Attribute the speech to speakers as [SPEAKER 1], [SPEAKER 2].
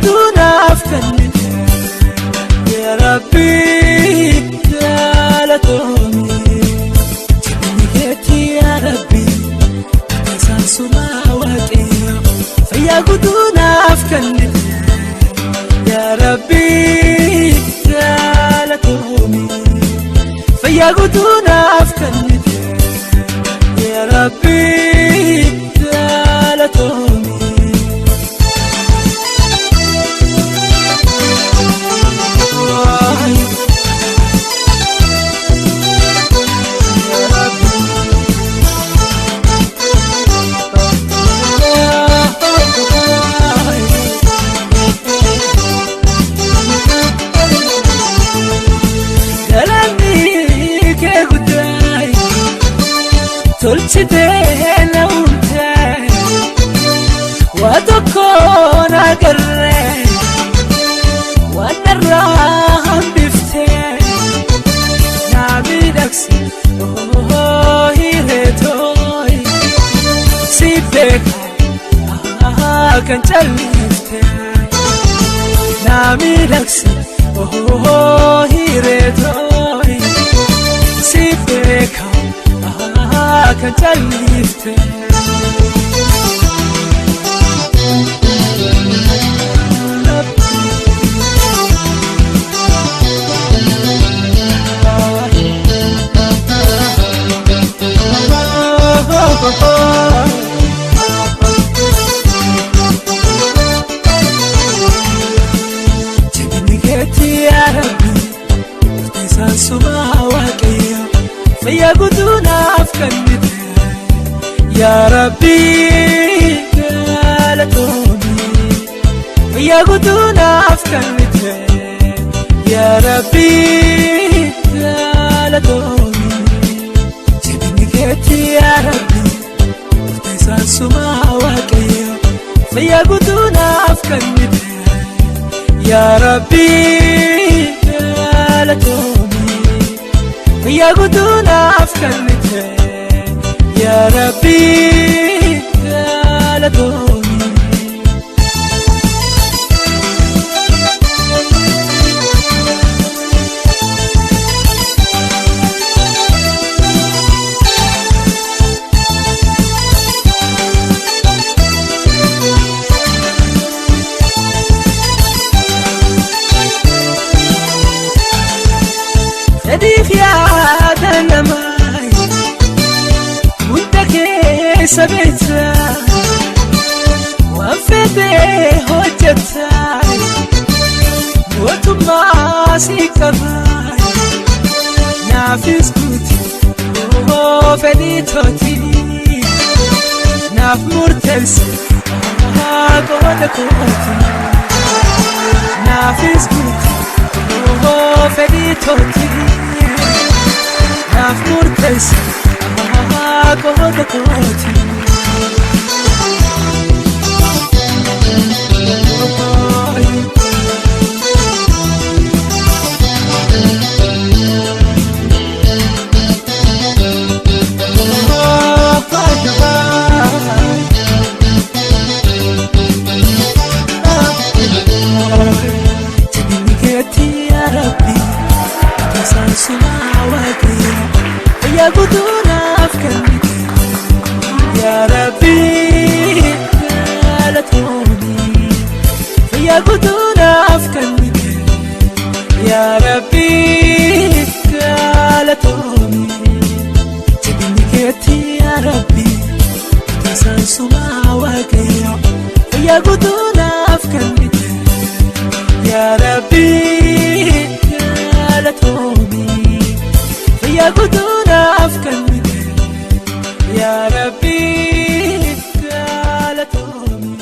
[SPEAKER 1] guutuu naaf kennite yaa Rabbi galatoomi. Jabinni keetti yaa Rabbi isaan sumaa waaqayyo fayyaa guutuu naaf kennite yaa Rabbi galatoomi. Fayyaa guutuu naaf kennite yaa Rabbi galatoomi. Galanni kee guddaa tolchitee na uumte waa tokko na agarree waan narraa hambiftee na miidhagse hireetooy si beeka kan callifte na miidhagse hireetooy si beeka kan callifte. Jabinni keetti yaa Rabbi isaan sumaa waaqayyo fayyaa guutuu naaf kennite yaa Rabbi galatoomi. Fayyaa guutuu naaf kennite yaa Rabbi galatoomi. Jabinni keetti yaa Rabbi isaan sumaa waaqayyo fayyaa guutuu naaf kennite yaa Rabbi galatoomi. Fayyaa guutuu naaf kennite yaa Rabbi galatoomi. Fedhiif yaada namaa hunda keessa beekta waan fedhe hojjeta mootummaa si qaba naafis guuti fedhii tooti naaf murteesse qooda kooti naafis guuti fedhii tooti naaf murteesse qooda kooti. Jabinni keetti yaa Rabbi isaan sumaa waaqayyo fayyaa guutuu naaf kennite yaa Rabbi galatoomi. Fayyaa guutuu naaf kennite yaa Rabbi galatoomi. Jabinni keetti yaa Rabbi isaan sumaa waaqayyo fayyaa guutuu naaf kennite yaa Rabbi galatoomi. Fayyaa guutuu naaf kennite yaa Rabbi galatoomi.